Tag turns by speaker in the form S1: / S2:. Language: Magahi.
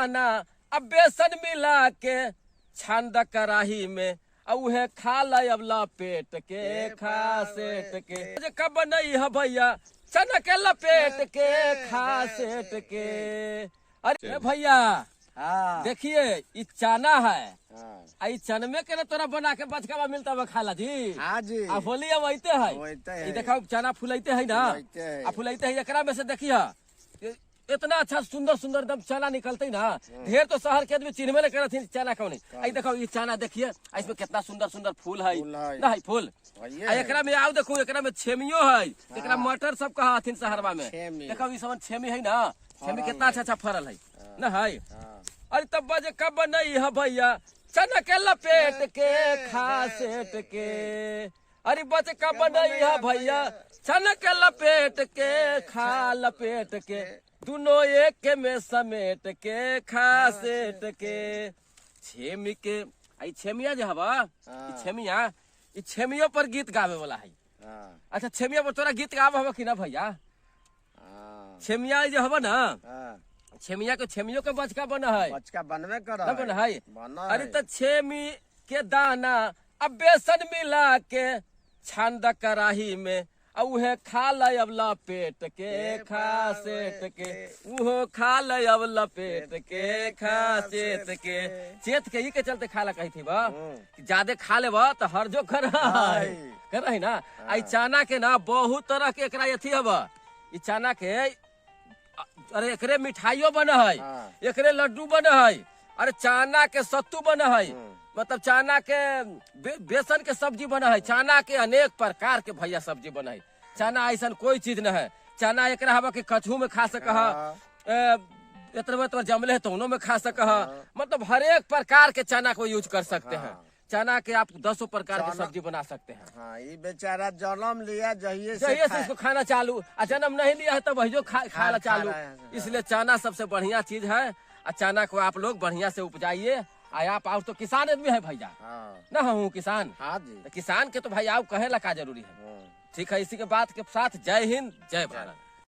S1: दाना अब बेसन मिला के छान द कराही में, आ उहे खा ल अब लपेट के खा सेट के। जे कब बनई है भैया चना के लपेट के खा सेट के। अरे भैया
S2: हाँ
S1: देखिए ई चना है,
S2: हाँ
S1: आ ई चनमे के ना तोरा बना के बचकावा मिलता बा खाला जी।
S2: हाँ जी
S1: आ होली अब अइते है,
S2: अइते है।
S1: ई देखो चना फुलैते है ना,
S2: फुलैते है।
S1: आ फुलैते है, एकरा में से देखिए इतना अच्छा सुंदर सुंदर एकदम चना निकलते ना। ढेर तो शहर के आदमी चिन्हबे नहीं करथिन चना कौन है। आई देखो ई चना देखिए, आ इसमें कितना सुंदर सुंदर फूल है
S2: फूल है।
S1: ना है फूल।
S2: हइये
S1: आ
S2: है।
S1: एकरा में आउ देखो, एकरा में छेमियो है, एकरा मटर सब कहथिन शहरवा में।
S2: छेमी।
S1: देखो ई सब छेमी है ना, छेमी कितना अच्छा अच्छा फरल है ना है।
S2: हाँ
S1: अरे तब बजे कब बनई है भैया चना के लपेट के खा सेट के। अरे बच कब बनई है भैया चना के लपेट के खा लपेट के, दोनों एक में समेट के खा सेट के। छेमी के आई छेमिया जे हवा, ई छेमिया, ई छेमियो पर गीत गावे वाला है।
S2: हाँ
S1: अच्छा छेमिया पर तोरा गीत गावे हवा कि ना भैया?
S2: हाँ
S1: छेमिया जे हवा ना,
S2: हाँ
S1: छेमिया के छेमियो के बचका बन है
S2: बचका बनबे कर
S1: ना बन है।
S2: बन
S1: अरे त छेमी के दाना अब बेसन मिला के छान द कराही में, आ उहे खा ल अब लपेट के खा सेट के, उहो खा ल अब लपेट के खा सेट के। चेत के ई के चलते खाला कही थी बा, कि ज्यादे खा लेबा त हरजो कर कर है ना। आई चना के ना बहुत तरह के एकरा अथी हब, ई चना के अरे एकरे मिठाइयो बन है,
S2: हाँ।
S1: एकरे लड्डू बन है, अरे चना के सत्तू बन है, मतलब चना के बेसन के सब्जी बन है, चना के अनेक प्रकार के भैया सब्जी बन है। चना ऐसा कोई चीज न है, चना एकरा हवा के कछू में खा सक है, इतना तो जमले है तो उनो में खा सक है, मतलब हर एक प्रकार के चना को यूज कर सकते हैं। चना के आप 10 प्रकार के सब्जी बना सकते हैं।
S2: हाँ ई बेचारा जन्म लिया जहिए से
S1: जहिए से
S2: खाए।
S1: इसको खाना चालू, आ जन्म नहीं लिया है तब वही खाना चालू।
S2: रहा है।
S1: इसलिए चना सबसे बढ़िया चीज है, आ चना को आप लोग बढ़िया से उपजाइए। आ आप और तो किसान आदमी है भैया
S2: हाँ
S1: ना, हूँ किसान।
S2: हाँ जी
S1: तो किसान के तो भाई आप कहे ला का जरूरी है।
S2: हाँ।
S1: ठीक है, इसी के बात के साथ जय हिंद जय भारत।